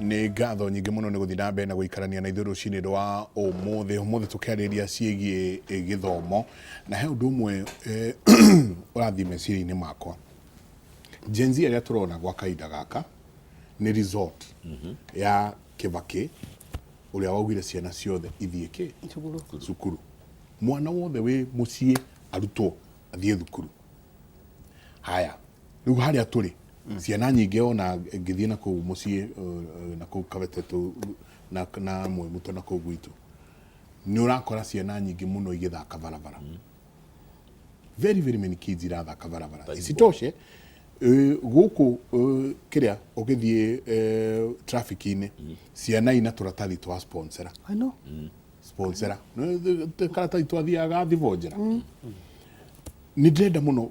Nĩ ngatho nyingĩ mũno nĩ gũthiĩ na mbere na gũikarania na ithuĩ rũcinĩ rwa ũmũthĩ. Ũmũthĩ tũkĩarĩrĩria ciĩgiĩ gĩthomo, na he ũndũ ũmwe ũrathiĩ meciria-inĩ makwa. Gen Z arĩa tũrona gwa kahinda gaka nĩ result ya Kĩbakĩ ũrĩa waugire ciana ciothe ithiĩ kĩ? Cukuru. Cukuru. Mwana wothe wĩ mũciĩ arutwo athiĩ thukuru. Haya, rĩu harĩa tũrĩ ciana nyingĩ ona ngĩthiĩ na kũu mũciĩ na kũu Kabete tũ na Mwĩmuto na kũu gwitũ, nĩ ũrakora ciana nyingĩ mũno igĩthaka barabara. Very very many kids irathaka barabara. Isitoshe gũkũ kĩrĩa ũgĩthiĩ traffic-inĩ, ciana ina tũratathi twa sponsor. I know. Sponsor. Karatathi twathiaga thibo njĩra. Nĩ ndĩrenda mũno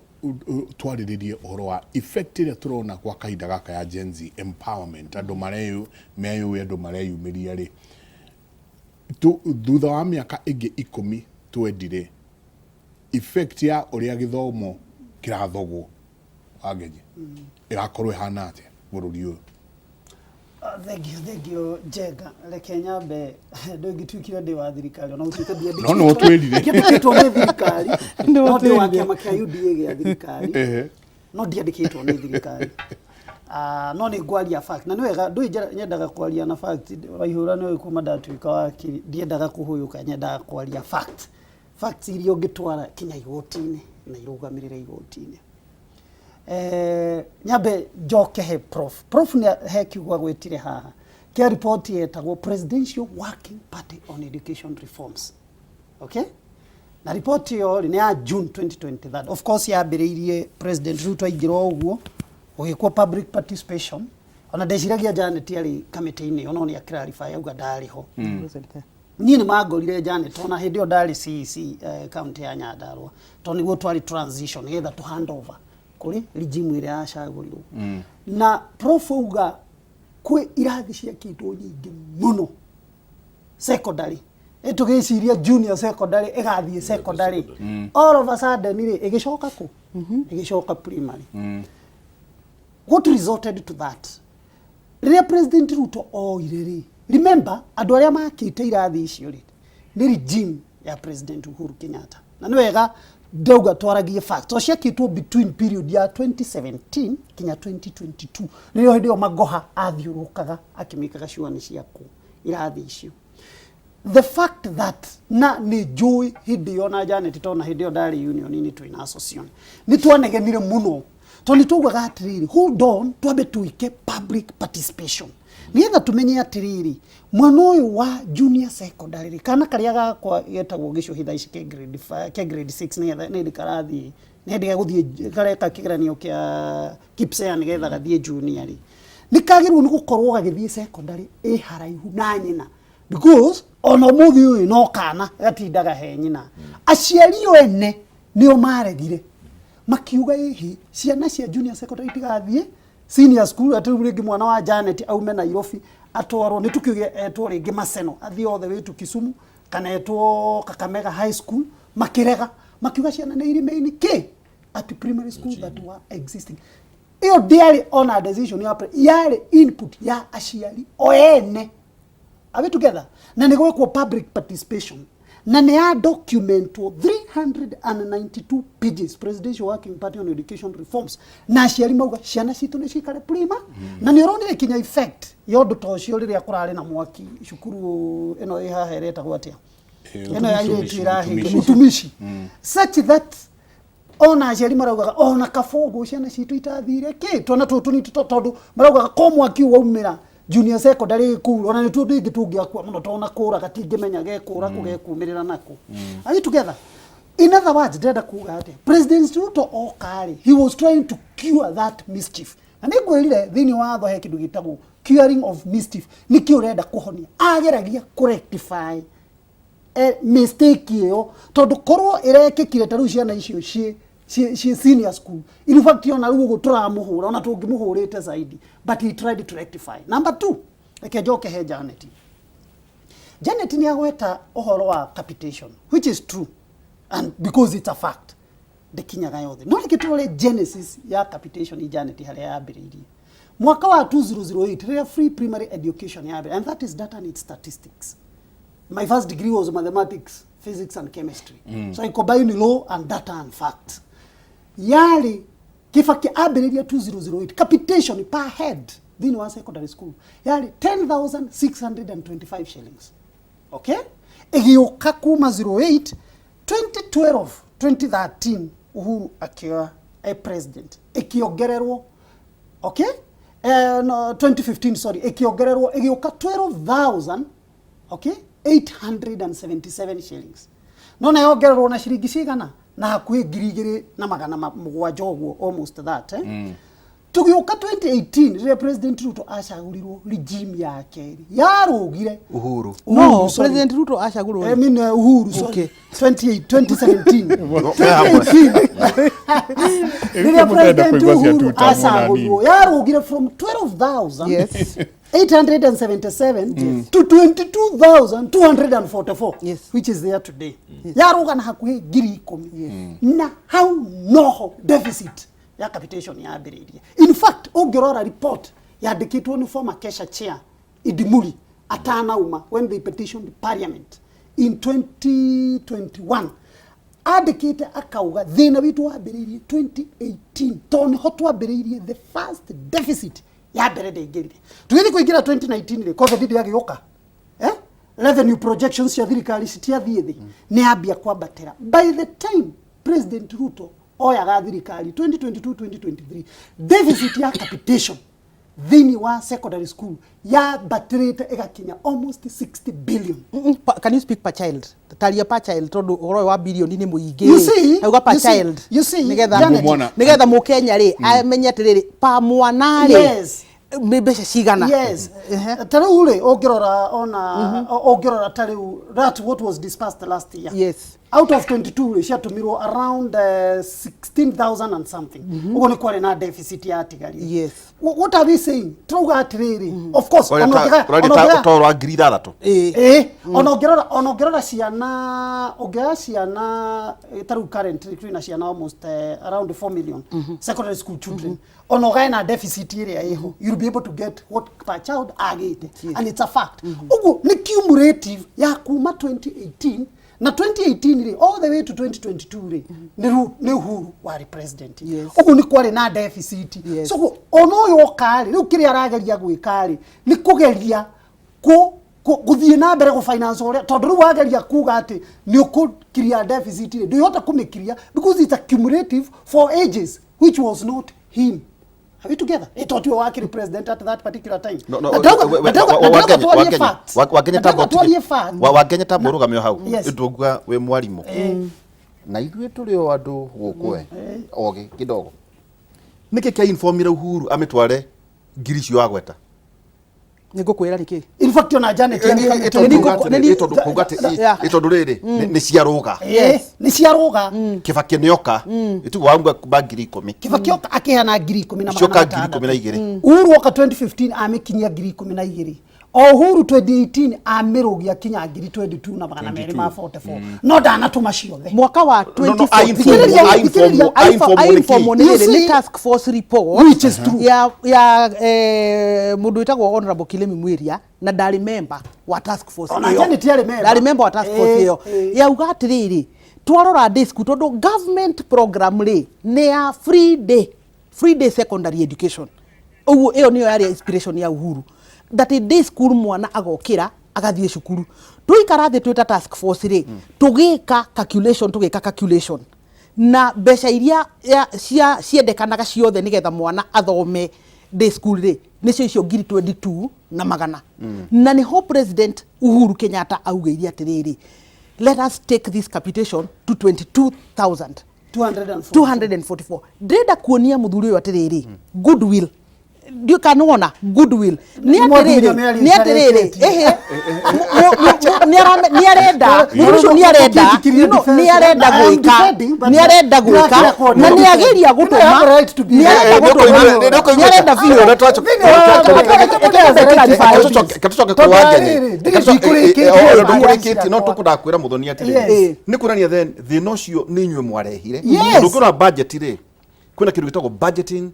twarĩrĩrie ũhoro wa effect ĩrĩa tũrona gwa kahinda gaka ya Gen Z empowerment, andũ meyũĩ, andũ mareyumĩria rĩ, thutha wa mĩaka ĩngĩ 10 twendi rĩ, effect ya ũrĩa gĩthomo kĩrathogwo Wangeji ĩgakorwo ĩhana atĩa bũrũri ũyũ? Thank you, thank you, Njenga. Reke nyambe, ndũngĩtuĩkire ndĩ wa thirikari ona gũtuĩka No nĩwe ũtwĩrire. Ndiandĩkĩtwo nĩ thirikari, Nĩwe no ndĩ wa ũtwĩrire. kĩama kĩa UDA gĩa thirikari, no ndiandĩkĩtwo nĩ thirikari. Ah, no nĩ ngwaria fact, na nĩ wega ndũĩ nyendaga kwaria na fact. Waihũra nĩ kuma ndatuĩka wakiri, ndiendaga kũhũyũka, nyendaga kwaria fact, facts iria ũngĩtwara kinya igoti-inĩ na irũgamĩrĩre igoti-inĩ. Nyambe njoke he prof. Prof nĩ he kiugo agwĩtire haha kĩa report yetagwo Presidential Working Party on Education Reforms, okay? Na report ĩyo rĩ, nĩ ya June 2023. Of course yambĩrĩirie President Ruto aingĩra o ũguo, gũgĩkwo public participation. Ona ndeciragia Janet arĩ kamĩtĩ-inĩ ĩyo, no nĩ clarify auga ndarĩ ho. Niĩ nĩ mangorire Janet ona hĩndĩ ĩyo ndarĩ CEC county ya Nyandarua, tondũ nĩguo twarĩ transition nĩgetha tũ hand over kũrĩ regime ĩrĩa yacagũrirwo. Na prof auga kwĩ irathi ciakĩtwo nyingĩ mũno secondary, tũgĩciria junior secondary ĩgathiĩ secondary, all of a sudden rĩ, ĩgĩcoka kũ? Ĩgĩcoka primary. What resulted to that? Rĩrĩa President Ruto oire rĩ, remember andũ arĩa makĩte irathi icio rĩ, nĩ regime ya President Uhuru Kenyatta. Na nĩ wega ndauga twaragie fact, to ciakĩtwo between period ya 2017 kinya 2022, nĩrĩo hĩndĩ ĩyo Magoha athiũrũrũkaga akĩmĩkaga sure nĩ ciakwo irathi icio. The fact that na nĩ njũĩ hĩndĩ ĩyo na Janet, tondũ na hĩndĩ ĩyo ndarĩ union-inĩ twĩna association, nĩ twanegenire mũno tondũ nĩ twaugaga atĩrĩrĩ, hold on, twambe twĩke public participation nĩgetha tũmenye atĩrĩrĩ, mwana ũyũ wa junior secondary rĩ, kana karĩa gakwa getagwo gĩcũhĩ thaa ici ke grade 5, ke grade 6, nĩgetha nĩ hĩndĩ karathiĩ, nĩ hĩndĩ gegũthiĩ kareka kĩgeranio kĩa KPSEA nĩgetha gathiĩ junior rĩ, nĩ kagĩrĩirwo nĩ gũkorwo gagĩthiĩ secondary ĩ haraihu na nyina, because ona ũmũthĩ ũyũ no kana gatindaga he nyina. Aciari o ene nĩo maregire, makiuga ĩhĩ, ciana cia junior secondary itigathiĩ senior school, atĩ rĩu rĩngĩ mwana wa Janet aume Nairobi atwarwo, nĩ tũkiuge etwo rĩngĩ Maseno, athiĩ all the way to Kisumu kana etwo Kakamega High School. Makĩrega, makiuga ciana nĩ iremain kĩ at primary school that were existing. Ĩyo ndĩarĩ ona decision ya yarĩ input ya aciari o ene. Are we together? Na nĩ gwekwo public participation na nĩ ya documentwo 392 pages, Presidential Working Party on Education Reforms, na aciari mauga ciana citũ nĩ cikare prima. Na nĩ ũronire kinya effect ya ũndũ ta ũcio rĩrĩa kũrarĩ na mwaki cukuru ĩno ĩ haha ĩretagwo atĩa, ĩno ya airĩtu ĩrahĩire, Utumishi, such that ona aciari maraugaga ona kabũngũ ciana citũ itathire kĩ twana tũtũ tũnini, tondũ maraugaga ko mwaki ũyũ waumĩra junior secondary kuu, ona nĩ tũndũ ingĩ tũngĩakua mũno, tondũ ona kũra gatingĩmenya gekũra kũ gekumĩrĩra nako. Are you together? In other words, ndĩrenda kuga atĩa? President Ruto oka rĩ, he was trying to cure that mischief, na nĩ ngwĩrire thĩinĩ wa watho he kĩndũ gĩtagwo curing of mischief. Nĩkĩ ũrenda kũhonia? Ageragia kũrectify mistake ĩyo, tondũ korwo ĩrekĩkire ta rĩu ciana icio ciĩ senior school, in fact ona rĩu ũguo tũramũhũra, ona tũngĩmũhũrĩte zaidi, but he tried to rectify. Number two, reke njoke he Janet. Janet nĩ agweta ũhoro wa capitation, which is true, and because it's a fact ndĩkinyaga yothe. No reke tũrore genesis ya capitation, Janet, harĩa yambĩrĩirie. Mwaka wa 2008 rĩrĩa free primary education yambere, and that is data and its statistics. My first degree was mathematics, physics and chemistry. So I combine law and data and facts. Yarĩ Kibaki ambĩrĩria 2008, capitation per head thĩinĩ wa secondary school yarĩ 10,625 shillings. Okay, ĩgĩũka kuma 08, 2012, 2013 Uhuru akĩoya e president, ĩkĩongererwo. Okay, no, 2015, sorry, ĩkĩongererwo ĩgĩũka 12,000, okay, 877 shillings. No na yongererwo na ciringi cigana na hakuhĩ 2700 ũguo, almost that, eh? Tũgĩũka 2018 rĩrĩa President Ruto acagũrirwo, regime ya kerĩ yarũgire. Uhuru. No. Sorry. President Ruto acagũrwo. I mean, Uhuru, sorry. Okay. 28, 2017. Hamwe. 2018 rĩrĩa Mũtenda President kũigua cia Uhuru two term ona acagũrirwo, yarũgire from 12,000 Yes. 877 to 22,244, Yes. which is there today. Yaruga na hakuhĩ 10,000. Na hau noho deficit ya capitation yambĩrĩirie. In fact, ũngĩrora report yandĩkĩtwo nĩ former KESSHA chair Indimuli atanauma, when they petitioned parliament in 2021, andĩkĩte akauga thĩna witũ wambĩrĩirie 2018 tondũ nĩho twambĩrĩirie the first deficit ya mbere ndĩingĩrire. Tũgĩthiĩ kũingĩra 2019 rĩ, COVID ndĩagĩũka, eh? Revenue projections cia thirikari citiathiĩ thĩ, nĩ yambia kwambatĩra. By the time President Ruto oyaga thirikari 2022 2023, deficit ya capitation thĩinĩ wa secondary school yambatĩrĩte ĩgakinya almost 60 billion. Can you speak per child? Taria per child, tondu ũhoro ũyũ wa bilioni nĩ mũingĩ. You see, Auga per you see, child. you see, Nigetha Janet. Mwana. nigetha mũkenya rĩ amenye atĩrĩrĩ, pa mwana rĩ Yes. nĩ mbeca cigana. Yes. Ehe. Ta rĩu rĩ, ũngĩrora, ona ũngĩrora ta rĩu that what was dispersed last year, Yes. out of 22 rĩ, ciatũmirwo around 16,000 and something. Ũguo nĩ kwarĩ na deficit yatigarire. Yes. What are we saying? Turauga atĩrĩrĩ, of course, ona ũngĩga- ona Ũraria ũngĩga- ũtoro wa 6,000. Ĩĩ. Ĩĩ, ona ũngĩrora ciana, ũngĩoya ciana, ta rĩu currently twĩna ciana almost around 4 million secondary school children, ona ũgae na deficit ĩrĩa ĩho, you'll be able to get what per child agĩte, and it's a fact. Ũguo nĩ cumulative ya kuma 2018, na 2018 rĩ, all the way to 2022 rĩ, nĩ Uhuru warĩ president. Yes. Ũguo nĩ kwarĩ na deficit. Yes. So ũguo ona ũyũ oka rĩ, rĩu kĩrĩa arageria gwĩka rĩ, nĩ kũgeria gũthiĩ na mbere gũ finance ũrĩa, tondũ rĩu wageria kuga atĩ nĩ ũkũkiria deficit rĩ, ndũhota kũmĩkiria because it's accumulative for ages, which was not him. Are we together? Ĩ tiwe wakĩrĩ president at that particular time. No, no, Na ndauga twarie facts. Wakenya. Na ndauga twarie facts. Wakenya, tamba ũrũgame o hau. Yes. Nduga wĩ mwarimũ na ithuĩ tũrĩ o andũ gũkũ we ogĩ kidogo, nĩkĩ kĩa informire Uhuru amĩtware ngiri icio wagweta? Nĩ ngũkwĩra nĩkĩ. In fact, ona Janet Tondũ kuga atĩ tondũ rĩrĩ nĩ ciarũga. Yes, nĩ ciarũga. Kibaki nĩoka ĩtugo wauga kuma 10,000. Kibaki oka akĩheana 10,000 na Cioka magana 12,000. Uhuru oka 2015 amĩkinyia 12,000. O Uhuru 2018 amĩrũgia kinya 22 na magana merĩ ma 44, no ndanatũma ciothe. Mwaka wa No, no, 2014 Thikĩrĩria, I-informwo nĩ kĩ? informwo nĩ You rĩrĩ, nĩ see? task force report Which is true. ya mũndũ wĩtagwo Honorable Kilemi Mwiria, na ndarĩ member wa task force Ona ĩyo. Janet yarĩ member. Ndarĩ member wa task force ĩyo. Yauga atĩrĩrĩ, twarora day school, tondũ government program rĩ nĩ ya free day secondary education. Ũguo ĩyo nĩyo yarĩ inspiration ya Uhuru, that day school mwana agokĩra agathiĩ cukuru. Tũikara thĩ twĩta task force rĩ, tũgĩka calculation na mbeca iria cia ciendekanaga ciothe nĩgetha mwana athome day school rĩ, nĩcio icio 22 na magana. Na nĩho President Uhuru Kenyatta augĩire atĩrĩrĩ, let us take this capitation to 22,000 244. 244. Ndĩrenda kuonia mũthuri ũyũ atĩrĩrĩ, goodwill, ndiũ kana nĩwona goodwill nĩ Mwathuri atĩrĩrĩ, mĩario nĩ atĩrĩrĩ, ĩtarĩkĩtie. ĩhĩ, nĩ arenda mũndũ ũcio, nĩ arenda no, nĩ arenda gwĩka, nĩ arenda gwĩka na nĩ ageria gũtũma, nĩ arenda gũtũma, nĩ arenda biũ. Katucoke Tondũ kwĩ Wangenya. rĩrĩ, ndirĩ ndikũrĩkĩtie. Ndũkũrĩkĩtie, no tũkũnda kwĩra Mũthoni atĩrĩrĩ, Yes. nĩ kuonania then thĩna ũcio nĩ inyuĩ mwarehire. Yes. Tondũ ũngĩrora budget rĩ, kwĩna kĩndũ gĩtagwo budgeting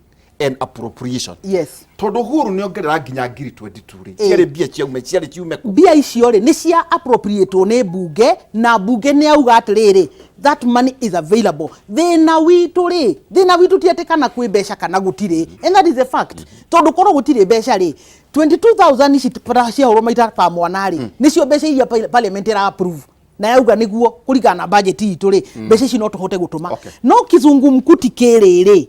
And appropriation. Yes. Tondũ Uhuru nĩ ongerera nginya ngiri 22 rĩ, ciarĩ mbia ciaume, ciarĩ ciume kũ? Mbia icio rĩ, nĩ cia appropriatwo nĩ mbunge, na mbunge nĩ yauga atĩrĩrĩ, that money is available. Thĩna witũ rĩ, thĩna witũ ti atĩ kana kwĩ mbeca kana gũtirĩ, and that is a fact, tondũ korwo gũtirĩ mbeca rĩ, 22,000 ici ciahũrwo maita pa mwana rĩ, nĩcio mbeca iria parliament ĩra approve na yauga nĩguo kũringana na budget itũ rĩ, mbeca ici no tũhote gũtũma. No kizungumkuti kĩrĩ rĩ,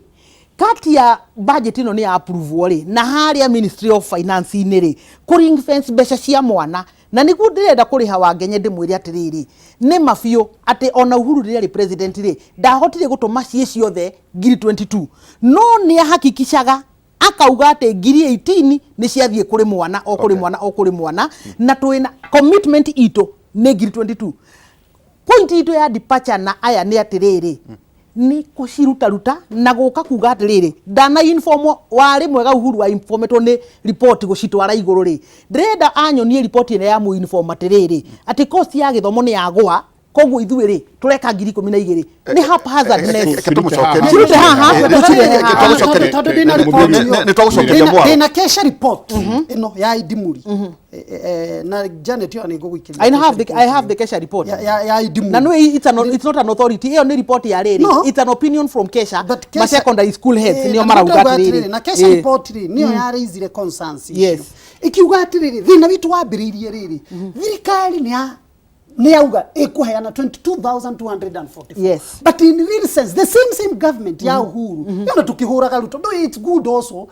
kati ya budget ĩno nĩ ya approve rĩ, na harĩa Ministry of Finance inĩ rĩ, kũ ring fence mbeca cia mwana, na nĩguo ndĩrenda kũrĩha Wangenye, ndĩmwĩre atĩrĩrĩ, nĩ ma biũ atĩ ona Uhuru rĩrĩa arĩ president rĩ, ndahotire gũtũma ciĩ ciothe ngiri 22, no nĩ ahakikishaga akauga atĩ ngiri 18 nĩ ciathiĩ kũrĩ mwana o kũrĩ mwana o kũrĩ mwana, na twĩna commitment itũ nĩ ngiri 22. Point itũ ya departure na aya nĩ atĩrĩrĩ, nĩ kũcirutaruta na gũka kuga atĩrĩrĩ, ndana inform warĩ mwega Uhuru wa informetwo nĩ report gũcitwara igũrũ rĩ, ndĩrenda anyonie report ĩrĩa ya mũ inform atĩrĩrĩ, atĩ cost ya gĩthomo nĩ yagũa, koguo ithuĩ rĩ, tũreka 12,000 nĩ haphazardness. Reke tũmũcokerie. Cirute haha, tũcirehe haha. Tũgũcokeria. Tondũ ndĩna report ĩyo. Nĩ twagũcokeria mwaro. Ndĩna KESSHA report ĩno ya Indimuri. Na Janet, ĩyo nĩ ngũgũikĩria. I have the KESSHA report. Ya Indimuri. Na no, it's not an authority, ĩyo nĩ report ya rĩrĩ. No. It's an opinion from KESSHA. But ma secondary school heads nĩo na marauga ndauga atĩrĩrĩ. atĩrĩrĩ, na KESSHA report rĩ, nĩyo yaraisire concerns icio. Ikiuga atĩrĩrĩ, thĩna witũ wambĩrĩirie rĩrĩ, thirikari nĩ ya nĩ yauga ĩkũheana 22,244, but in real sense the same government ya Uhuru yona tukĩhũraga Ruto. No, it's good also,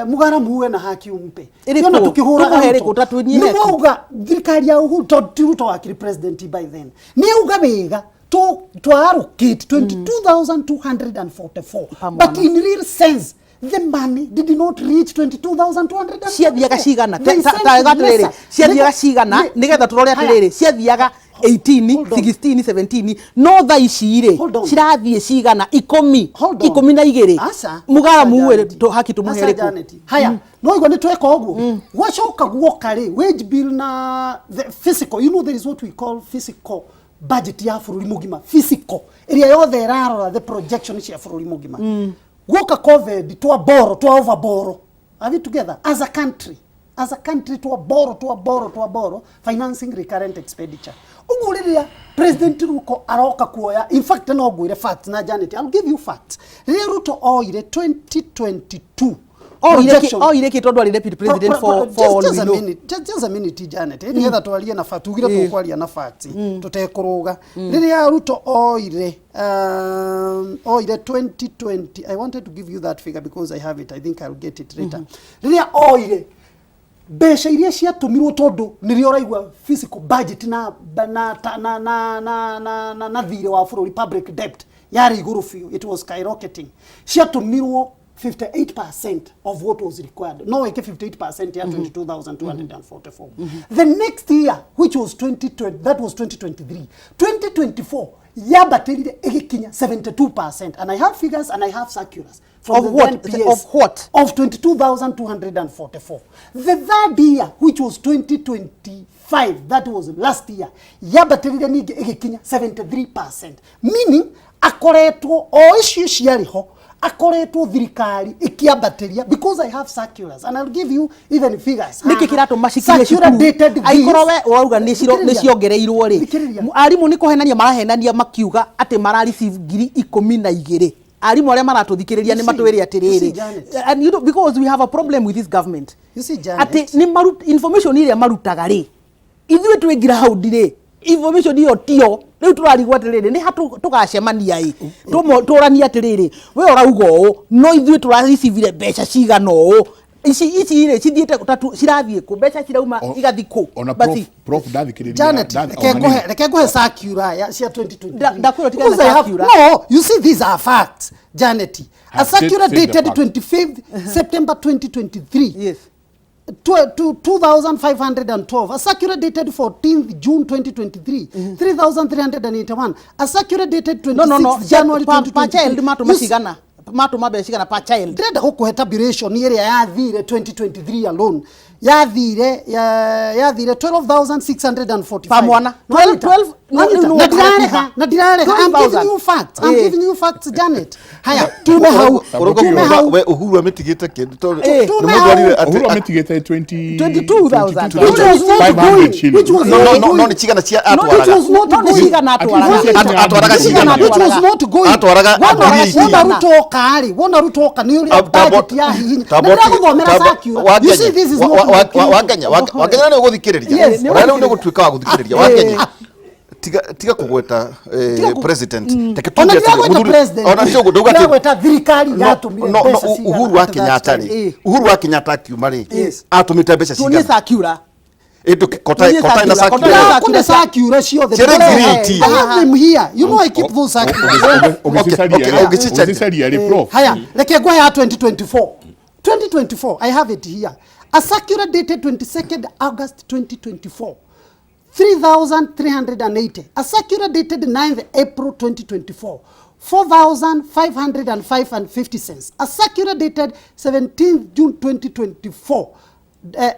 mugara muue na haki umpe. Ĩrĩkũ? Yona tukĩhũraga Tũkũhe Ruto. ĩrĩkũ? Ta tuonie Nĩ heki. mwauga thirikari ya Uhuru, tondũ ti Ruto wakĩrĩ president by then, nĩ auga wega twa allocate 22,244, Pa but mwana. in real sense the money did not reach 22,244. Ciathiaga cigana? They sent Ta atĩrĩrĩ, lesser. ciathiaga cigana, nĩgetha tũrore Haya. atĩrĩrĩ, ciathiaga 18, Hold on. 16, 17, no thaa ici rĩ, Hold on. cirathiĩ cigana? Ikũmi, Hold on. 12. Aca. Mũgara Aca, muwe Janet. haki tũmũhe Aca, rĩkũ? Janet. Haya, no igua nĩ tweka ũguo, gwacoka guoka rĩ, wage bill na the fiscal, you know, there is what we call fiscal budget ya bũrũri mũgima, fiscal ĩrĩa yothe ĩrarora the projection cia bũrũri mũgima. Guoka COVID, twa borrow, twa over borrow. Are we together? As a country twa borrow, twa borrow, twa borrow, financing recurrent expenditure. Ũguo rĩrĩa President Ruto aroka kuoya, in fact no ngwĩre facts, na Janet, I'll give you facts, rĩrĩa Ruto oire 2022 projection- Oire kĩ? Tondũ arĩ deputy president for all just we a know. minute, just a minute, Janet, nĩgetha twarie na fact, tugire tũkwaria na facts tũtekũrũga. Rĩrĩa Ruto oire 2020, I wanted to give you that figure because I have it, I think I'll get it later. Rĩrĩa oire, mbeca iria ciatũmirwo, tondũ nĩrĩo ũraigua fiscal budget na na na na na na na na, na thirĩ wa bũrũri, public debt yarĩ igũrũ biũ, it was skyrocketing, ciatũmirwo 58% of what was required. No ĩke 58% ya 22,244. The next year, which was 2020, that was 2023, 2024 yambatĩrire ĩgĩkinya 72%, and I have figures and I have circulars from Of the what? then PS. Of what? Of 22,244. The third year, which was 2025, that was last year, yambatĩrire ningĩ ĩgĩkinya 73%, meaning akoretwo o icio ciarĩ ho, akoretwo thirikari ĩkĩambatĩria, because I have circulars and I'll give you even figures. Nĩkĩ kĩratũma cikinye Circular cukuru dated this. Aikorwo we ũrauga Thikĩrĩria. nĩ ciongereirwo rĩ, Thikĩrĩria. Arimũ nĩ kũhenania marahenania makiuga atĩ mara receive 12,000. Arimũ arĩa maratũthikĩrĩria nĩ You see, matwĩre you atĩrĩrĩ, see, Janet. And you know, because we have a problem with this government, You see, Janet. atĩ nĩ information ĩrĩa marutaga rĩ, ithuĩ twĩ ground rĩ, information ĩyo tio. Rĩu tũrarigwo atĩrĩrĩ, nĩ ha tũgacemania ĩ tũranie atĩrĩrĩ, we ũrauga ũũ, no ithuĩ tũrarecivire mbeca cigana ũũ, ici rĩ, cithiĩte cirathiĩ kũ? Mbeca cirauma igathiĩ kũ? Ona Basi. prof ndathikĩrĩria. Janet, reke nguhe circular ya cia 2023. Ndakwĩra ũtigane na Because I have- circular. No, you see, these are facts, Janet. A circular Say the dated fact. 25th September 2023. Yes. 2,512. A circular dated 14th June 2023, 3,381. A circular dated 26th No, January per child 2023. matũma cigana? Matũma mbeca cigana per child? Ndĩrenda gũkũhe tabulation ĩrĩa yathire 2023 alone. Yathire yathire 12,645 Pa mwana. Nĩwanyita? 12 Nĩwanyita? no, Na ndirarĩha, na ndirarĩha. I'm giving 12,000. you facts. I'm Eh. giving you facts, Janet. Haya, tume hau. Tume hau. We Uhuru amätigä te kä ndå Eh. Tume hau. Uhuru amätigä te 22,000. Which was not 500 going. shillings. Which was no not no no going. nä cigana cia No, Which atwaraga was not No, nĩ going. cigana atwaraga. Atwaraga cigana. Which was not going. Atwaraga Wona- ngiri wona 18. Ruto oka rĩ, wona Ruto oka nĩ ũrĩa budget yahihinya. Na ndĩragũthomera circular. You see, this is not Wakenya Wakenya nä å gå thikä rä ria Yes, nĩ ona rä u nä gå tuä ka wa gå thikä rä ria Wakenya tiga kå gweta Tiga kũ- president Reke Ona tuge atĩrĩ, ndiragweta mũthuri- president. ona ti ũguo, ndauga atĩ- Ndiragweta thirikari No, yatũmire no, no, mbeca cigana Uhuru wa at that Kenyatta time. rĩ Uhuru wa Kenyatta akiuma rĩ Yes. atũmĩte mbeca Tuonie cigana circular. Ĩndũ kota Tuonie kota ina circular, kota circular. ina Kune circular ciothe. Ciarĩ ngiri Ndĩrehe. 18. I have them here. You know I keep those circulars. Okay, okay, ũgĩcicaria. Ũgĩcicaria rĩ prof Haya, reke ngũhe ya 2024. 2024, I have it here. A circular dated 22nd August 2024. 3,380. A circular dated 9th April 2024. 4,505 and 50 cents. A circular dated 17th June 2024.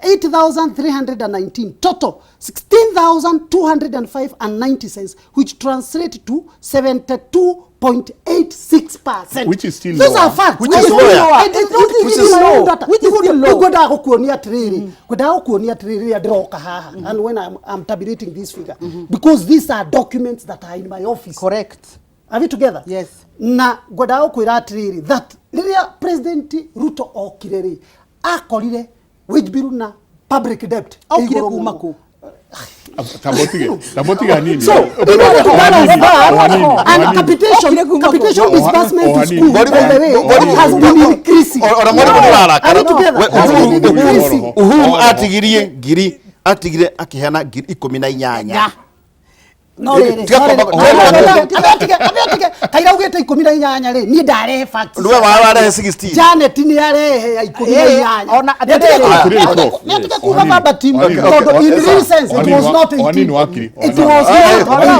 8,319. Total 16,205 and 90 cents, which translates to 72.86%. Which is still Those lower. are facts. Which I is don't lower. know. I did not Which give is you my own low. data. Which is still low. Ngwendaga gũkuonia atĩrĩrĩ, ngwendaga gũkuonia atĩrĩrĩ rĩrĩa ndĩroka haha and when I'm tabulating this figure, because these are documents that are in my office. Correct. Are we together? Yes. Na ngwendaga gũkwĩra atĩrĩrĩ that rĩrĩa President Ruto okire rĩ, akorire wage bill na public debt Okire ĩ igũrũ kuma mũno. kũ? Tambotiga hanini. So, in order to balance that, and capitation, Okire kuma kũ? capitation disbursement to Ohanini. school, by the way, has been increasing. Ona mwarimu nĩũrarakara. Are we together? We- Has been Uhuru- increasing. Uhuru atigirie ngiri atigire akiheana ngiri ikũmi na inyanya No rĩrĩ, Tiga no rĩrĩ, kwamba- no rĩrĩ, tiga- tiga- tiga- tiga- kaira ugĩte 18 rĩ, niĩ ndarehe facts. Nĩwe warehe 16. Janet nĩ arehe ya 18. Ona- Atĩrĩrĩ, prof. Nĩatige kuga verbatim, Ohanini. tondũ in real sense it Ohanini was not 18. Ohanini wakiri. It was Eh, not horo,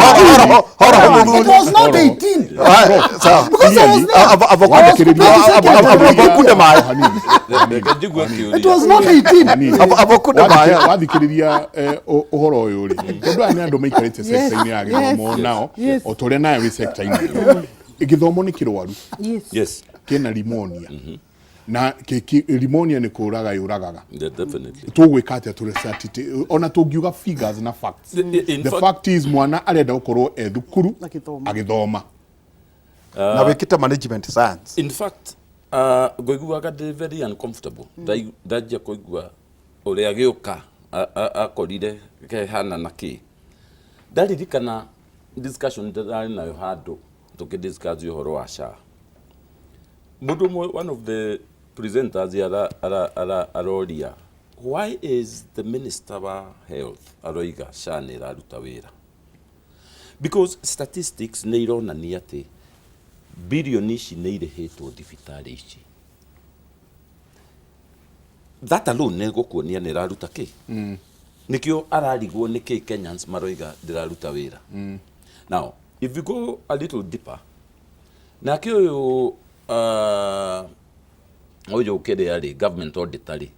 horo, horo. It was not 18. Sawa. Because I was there. Avo- I was prepared to second. avokunde maĩ. Reke njigue kĩũria. It was not 18. Avokunde maĩ. Wathikĩrĩria ũhoro ũyũ rĩ, tondũ aya nĩ andũ maikarĩte sector-inĩ ya gĩthomo nao, o ta ũrĩa nawe wĩ sector-inĩ ĩyo. Gĩthomo nĩ kĩrwaru Yes. Yes, kĩna rimonia na rimonia nĩ kũraga yũragaga. Yeah, definitely. Tũgwĩka atĩa tũresuscitate ona tũngiuga figures na facts? In The fact- fact is mwana arenda gũkorwo e thukuru Agĩthoma. agĩthoma. Na wĩkĩte management science. In fact, ngũiguaga ndĩ very uncomfortable. Ndanjia kũigua ũrĩa gĩũka akorire kehana na kĩ. Ndaririkana discussion ndĩrarĩ nayo handũ tũkĩ discuss ũhoro wa SHA. Mũndũ ũmwe, one of the presenters, aroria, why is the minister wa health aroiga SHA nĩ ĩraruta wĩra? Because statistics nĩ ironania atĩ bilioni ici nĩ irĩhĩtwo thibitarĩ ici. That alone nĩ gũkuonia nĩ ĩraruta kĩ. Nĩkĩo ararigwo nĩkĩ Kenyans maroiga ndĩraruta wĩra. Now if you go a little deeper, nake ũyũ ũyũ kĩrĩa rĩ, government auditor rĩ,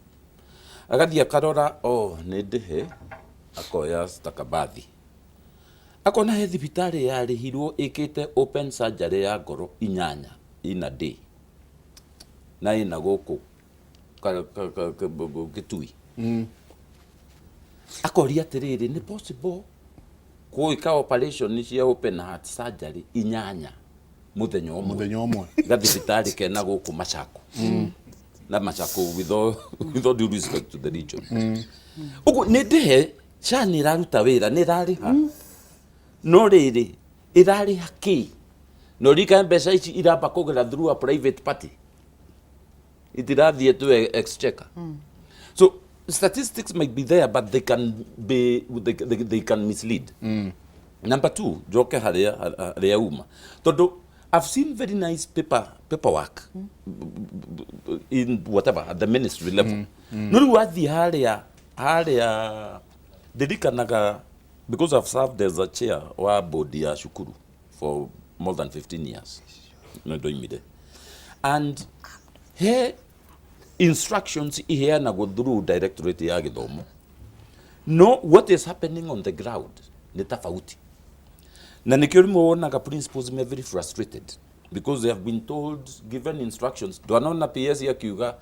agathiĩ akarora, oh, nĩ ndĩhe, akoya stakabathi, akona he thibitarĩ yarĩhirwo ĩkĩte open surgery ya ngoro inyanya in a day, na ĩna gũkũ Gĩtui. Akoria atĩrĩrĩ, nĩ possible gwĩka operation cia open heart surgery inyanya mũthenya ũmwe Mũthenya ũmwe gathibitarĩ kena gũkũ Machako na Machako, with all due respect to the region? Ũguo nĩ ndĩhe SHA nĩ ĩraruta wĩra, nĩ ĩrarĩha, no rĩrĩ, ĩrarĩha kĩ? Na ũririkane mbeca ici iramba kũgera through a private party, itirathiĩ to exchequer. So statistics might be there, but they can mislead. Number two, njoke harĩa harĩa uma, tondũ I've seen very nice paperwork in whatever at the ministry level, no rĩu wathiĩ harĩa ndirikanaga, because I've served as a chair wa board ya cukuru for more than 15 years, no ndoimire, and he Instructions iheanagwo through directorate ya gĩthomo, no what is happening on the ground nĩ tofauti, na nĩkĩo rĩmwe wonaga principals me very frustrated because they have been told, given instructions. Ndwanona PS akiuga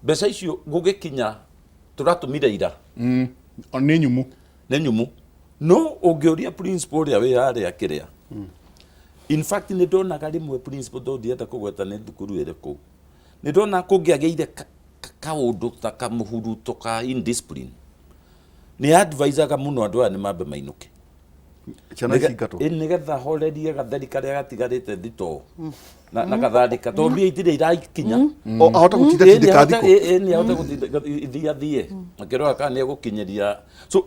mbeca icio gũgĩkinya tũratũmire ira? Nĩ nyumu. Nĩ nyumu, no ũngĩũria principal ũrĩa wĩ harĩa kĩrĩa, in fact nĩ ndonaga rĩmwe principal, tondũ ndienda kũgweta nĩ thukuru ĩrĩkũ, nĩ ndona kũngĩagĩire kaũndũ ta kamũhuruto ka indiscipline, nĩ advisaga mũno andũ aya nĩ mambe mainũke. Ciana ici ingatwo. Nĩgetha horerie gatheri karĩa gatigarĩte thitoo na katharika, tondũ mbia itirĩ irakinya. O ahota gũtinda tindĩka thikũ. Nĩ ahote gũtinda ithiĩ athiĩ akĩrora kana nĩ egũkinyĩria. So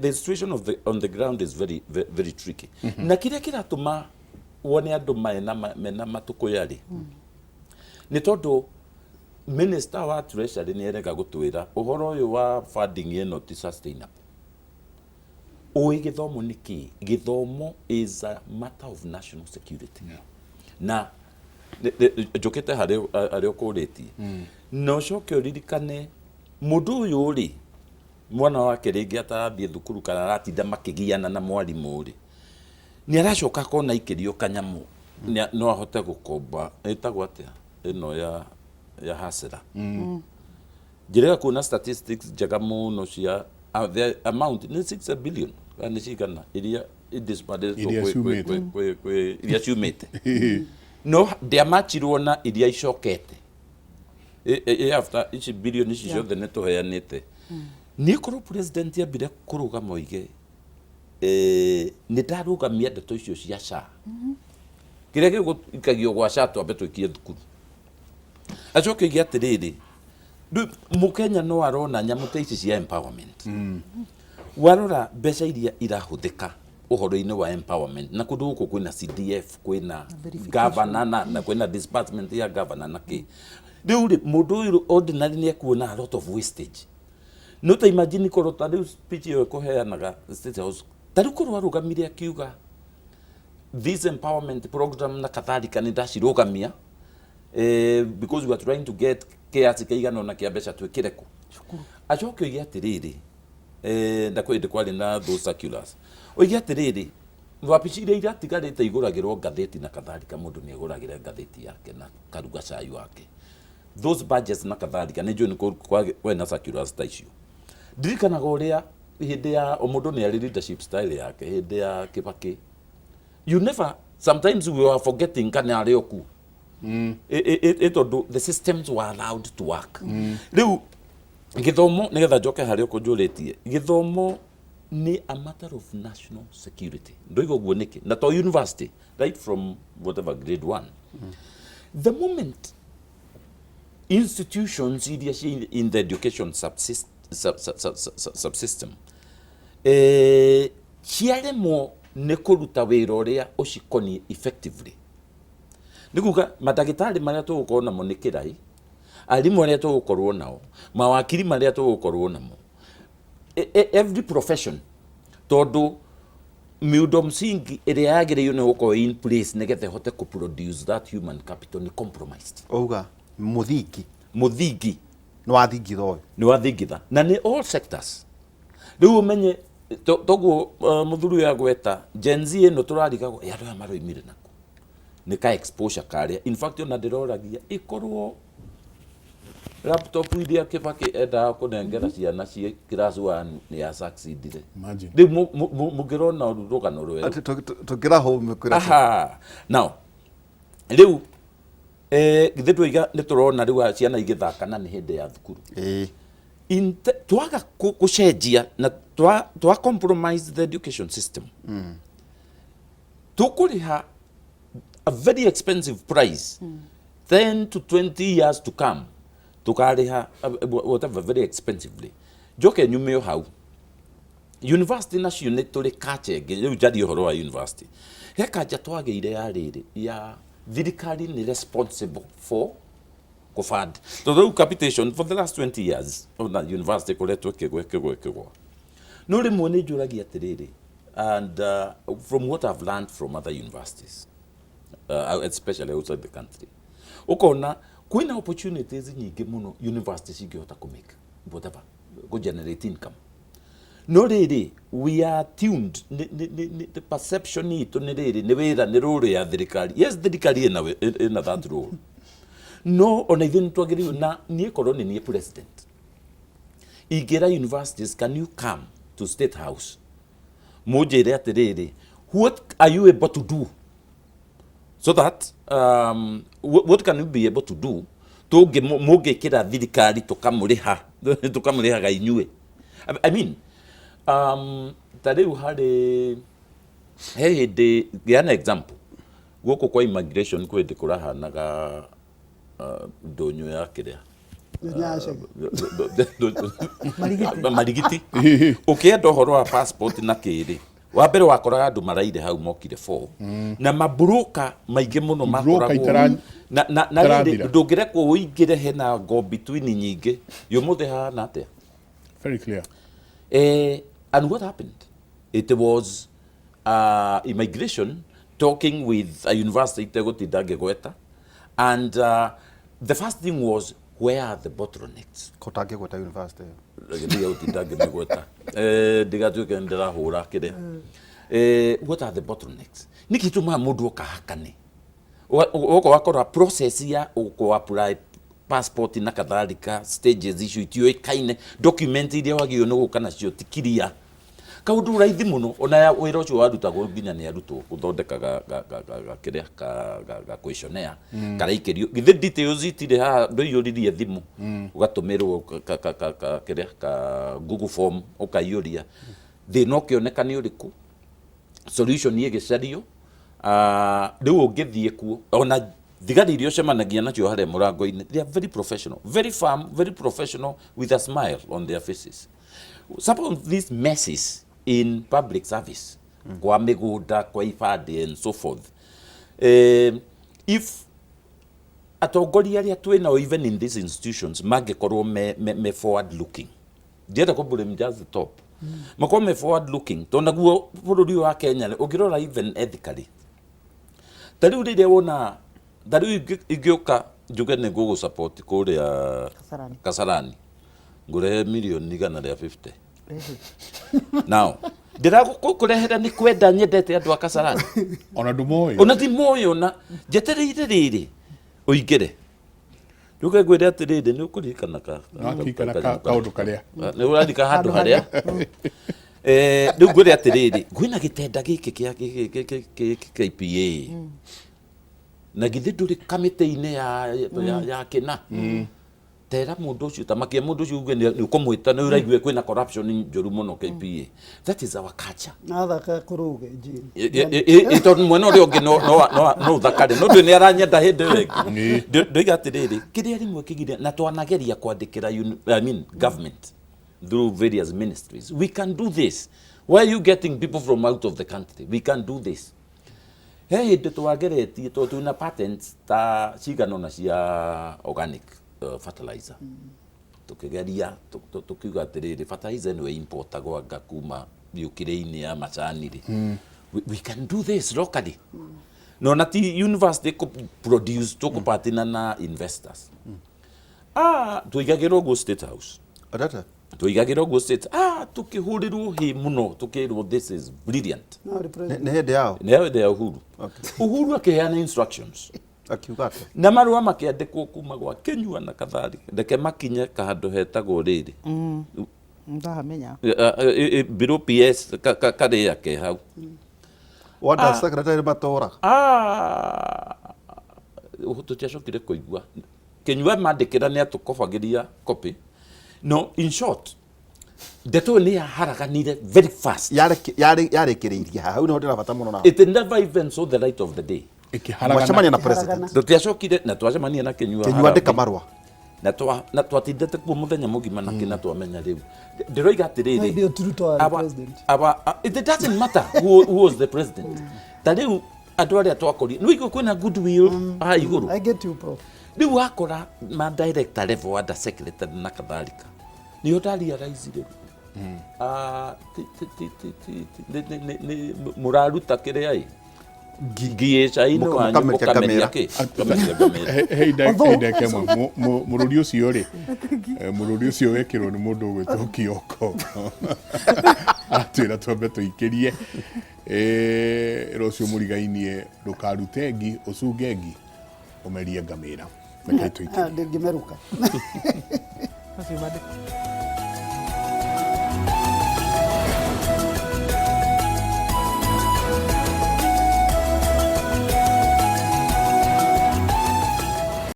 the situation on the ground is very, very, very tricky, na kĩrĩa kĩratũma wone andũ mena matũkũya rĩ, nĩ tondũ minister wa treasury nĩ erega gũtwĩra ũhoro ũyũ wa funding ĩno ti sustainable. Ũĩ gĩthomo nĩ kĩ? Gĩthomo is a matter of national security. Na njũkĩte harĩ harĩa ũkũrĩtie, na ũcoke ũririkane mũndũ ũyũ rĩ, mwana wake rĩngĩ atarathiĩ thukuru kana aratinda makĩgiana na mwarimũ rĩ, nĩ aracoka akona ikĩrio kanyamũ no ahote gũkomba, ĩtagwo atĩa ĩno ya hasera. Njĩrĩga kuona statistics njega mũno cia the amount nĩ 6 billion kana nĩ cigana iria idisbursed. Iria ciumĩte. Iria ciumĩte, no ndiamachirwo na iria icokete. After ici bilioni ici ciothe nĩ tũheanĩte, nĩ korwo president ambire kũrũgama oige, nĩ ndarũgamia ndeto icio cia SHA, kĩrĩa gĩgũikagio gwa SHA twambe tũikie thukuru, acoke oige atĩrĩrĩ, rĩu mũkenya no arona nyamũ ta ici cia empowerment. Warora mbeca iria irahũthĩka ũhoro-inĩ wa empowerment na kũndũ gũkũ kwĩna CDF, kwĩna verification. Governor na kwĩna disbursement ya governor na kĩ, rĩu rĩ, mũndũ ũyũ ordinary nĩ ekuona a lot of wastage. No ta imagine korwo ta rĩu speech ĩyo ĩkũheanaga State House, ta rĩu korwo arũgamire akiuga this empowerment program na kadhalika nĩ ndacirũgamia, because we are trying to get kiasi kĩigana ũna kĩa mbeca twĩkĩre kũ, acoke oige atĩrĩrĩ, na kwĩ hĩndĩ kwarĩ na those circulars, oige atĩrĩrĩ, wabici iria iratigarĩte igũragĩrwo ngathĩti na kadhalika, mũndũ nĩ egũragĩre ngathĩti yake na karuga cai wake, those budgets na kadhalika. Nĩ njũĩ nĩ kwarĩ na circulars ta icio. Ndirikanaga ũrĩa hĩndĩ ya o mũndũ nĩ arĩ leadership style yake, hĩndĩ ya Kibaki, you never, sometimes we were forgetting kana arĩ o kuo ĩ tondũ the systems were allowed to work. Rĩu gĩthomo, nĩgetha njoke harĩa ũkũnjũrĩtie, gĩthomo nĩ a matter of national security. Ndoiga ũguo nĩkĩ? Na to university, right from whatever grade one, the moment institutions iria ci in the education subsystem ciaremwo nĩ kũruta wĩra ũrĩa ũcikoniĩ effectively, nĩ kuga mandagĩtarĩ marĩa tũgũkorwo namo nĩ kĩrai, arimũ arĩa tũgũkorwo nao, mawakiri marĩa tũgũkorwo namo, every profession, tondũ miundo msingi ĩrĩa yagĩrĩirwo nĩ gũkorwo in place nĩgetha ĩhote kũ produce that human capital nĩ compromised. Auga mũthingi. Mũthingi. Nĩ wathingitha ũyũ. Nĩ wathingitha, na nĩ all sectors. Rĩu ũmenye toguo mũthuri ũyũ agweta Gen Z ĩno tũrarigagwo, "Ĩ, andũ aya maroimire naku?" Nĩ ka exposure karĩa in fact ona ndĩroragia ĩkorwo laptop iria Kibaki endaga kũnengera ciana ciĩ class 1 nĩ ya succeedire. Imagine. Rĩu mũngĩrona rũgano rwerũ. Atĩ tũngĩra home kwĩra. Aha, now rĩu githĩ twaiga nĩ tũrona rĩu ciana igĩthaka na nĩ hĩndĩ ya thukuru. Twaga gũcenjia na twa compromise the education system, tũkũrĩha a very expensive price 10 to 20 years to come, tũkarĩha whatever very expensively. Njoke nyume o hau, university nacio nĩ tũrĩ kacha ĩngĩ. Rĩu njarie ũhoro wa university, he kanja twagĩire ya rĩrĩ ya thirikari nĩ responsible for kũfund, tondũ rĩu capitation for the last 20 years ona university ĩkoretwo ĩkĩgwa, ĩkĩgwa, ĩkĩgwa. No rĩmwe nĩ njũragia atĩrĩrĩ, and from what I've learned from other universities, especially outside the country, ũkona Kwĩna opportunities nyingĩ mũno university cingĩhota kũ make whatever, kũ generate income. No rĩrĩ, we are tuned the perception itũ nĩ rĩrĩ, nĩ wĩra, nĩ role ya thirikari. Yes, thirikari ĩna that role, no ona ithuĩ nĩ twagĩrĩirwo. Na niĩ korwo nĩ niĩ president, ingĩra universities, "Can you come to State House, mũnjĩre atĩrĩrĩ, what are you able to do so that what can you be able to do tũngĩ mũngĩkĩra thirikari tũkamũrĩha, tũkamũrĩhaga inyuĩ?" I mean, ta rĩu harĩ he hĩndĩ gĩana example gũkũ kwa immigration, kwĩ hĩndĩ kũrahanaga ndũnyũ ya kĩrĩa. Nyacege. Marigiti. Marigiti. Ũkĩenda ũhoro wa passport na kĩrĩ wa mbere, wakoraga andũ maraire hau mokire four na maburoka maingĩ mũno. Broker. Makoragwo na rĩrĩ, Itarathira. ndũngĩrekwo ũingĩre hena go between nyingĩ. Yũmũthĩ hahana atĩa? Very clear. And what happened? It was immigration talking with a university itegũtinda ngĩgweta, and the first thing was, "Where are the bottlenecks?" Kũtangĩgweta university ĩyo. Ndiga gũtinda ngĩmĩgweta. Ndigatuĩke nĩ ndĩrahũra kĩrĩa. What are the bottlenecks? Nĩkĩ tũmaga mũndũ oka hakane? Ũka wakora process ya kũ apply passport na kadhalika, stages icio itiũĩkaine, document iria wagĩrĩirwo nĩ gũka nacio ti clear, kaũndũ raithi mũno. Ona ya wĩra ũcio warutagwo nginya nĩ arutwo gũthondeka ga kĩrĩa ga questionnaire karaikĩrio, githĩ details itirĩ haha? Ndũiyũririe thimũ, ũgatũmĩrwo ka kĩrĩa ka Google Form, ũkaiyũria, thĩna ũkĩoneka nĩ ũrĩkũ, solution ĩgĩcario. Rĩu ũngĩthiĩ kuo, ona thigari iria ũcemanagia nacio harĩa mũrango-inĩ, they are very professional, very firm, very professional, with a smile on their faces. Some of these messes in public service, kwa mĩgũnda, kwa ibandĩ and so forth, if atongoria arĩa twĩ nao even in these institutions mangĩkorwo me forward looking, ndienda kũ blame just the top, makorwo me forward looking, tondũ naguo bũrũri ũyũ wa Kenya rĩ, ũngĩrora even ethically, ta rĩu rĩrĩa wona, ta rĩu ingĩũka njuge nĩ ngũgũ support kũrĩa Kasarani. Kasarani, ngũrehe mirioni 150. Now ndĩragũkũrehera nĩ kwenda nyendete andũ a Kasarani? Ona ndũmoĩ. Ona ti moĩ, ona njetereire rĩrĩ ũingĩre rĩu ngwĩre atĩrĩrĩ, nĩ ũkũririkana ka Nĩwaririkana kaũndũ karĩa. Nĩ ũrarika handũ harĩa. Rĩu ngwĩre atĩrĩrĩ, kwĩna gĩtenda gĩkĩ kĩa KPA, na githĩ ndũrĩ kamĩtĩ-inĩ ya kĩna tera mũndũ ũcio, tamakia mũndũ ũcio, uge nĩ ũkũmwĩta, nĩ ũraigua kwĩna corruption njũru mũno KPA. That is our culture. Nathaka kũrũge Jane. Tondũ mwena ũrĩa ũngĩ no ũthakare, no ndũĩ nĩ aranyenda hĩndĩ ĩyo ĩngĩ. Ndoiga atĩrĩrĩ, kĩrĩa rĩmwe kĩgire na twanageria kwandĩkĩra I mean, government through various ministries, we can do this. Why are you getting people from out of the country? We can do this. He hĩndĩ twageretie, tondũ twĩna patents ta cigana ũna cia organic fertilizer, tukigeria tukiuga atĩrĩrĩ, fertilizer ĩno ĩimportagwo anga kuma Ukraine ya macani rĩ, we can do this locally. No na ti university kũ produce, tũkũpartner na investors. Tũigagĩrwo ũguo State House. Atata. Tũigagĩrwo ũguo State, tũkĩhũrĩrwo hĩ mũno, tũkĩrwo this is brilliant. No, the president. Nĩ hĩndĩ yao. Nĩ hĩndĩ ya Uhuru. Uhuru akĩheana instructions. Akiuga atĩa? Na marũa makĩandĩkwo kuma gwa Kĩnyua na kadhalika, reke makinye kahandũ hetagwo rĩrĩ. Ndahamenya. Biro PS karĩa ke hau. Wanda secretary matũraga. Tũtiacokire kũigua Kĩnyua mandĩkĩra nĩ atũkobagĩria copy. No in short, ndeto ĩyo nĩ yaharaganire very fast. Yarĩkĩrĩirie haha, hau nĩho ndĩrabata mũno naho. It never even saw the light of the day. Ĩkĩharagana. Mwacemania na president. Tũtiacokire na twacemania na Kĩnyua. Kĩnyua Harambee. andĩka marũa. Na twatindĩte kuo mũthenya mũgima na kĩna twamenya rĩu ndĩroiga atĩrĩrĩ. Hĩndĩ ĩyo ti Ruto warĩ president. It doesn't matter who was the president. Ta rĩu andũ arĩa twakorire, nĩ ũigua kwĩna goodwill haha igũrũ. I get you, prof. Rĩu wakora ma director level, under secretary na kadhalika, nĩo ndarealize rĩu mũraruta kĩrĩa ĩ Ngi ĩ cai-inĩ wanyu Mũkameria ũkameria ngamĩra. kĩ? Ũkameria ngamĩra. He Although- ndagĩka ĩmwe. Mũrũri ũcio rĩ, mũrũri ũcio wekĩrwo nĩ mũndũ ũgwĩtwo Kioko, aratwĩra twambe tũikĩrie. Rũciũ mũrigainie, ndũkarute ngi, ũcunge ngi, ũmerie ngamĩra. Reke tũikĩrie. Ndĩngĩmerũka. Macio mandĩko.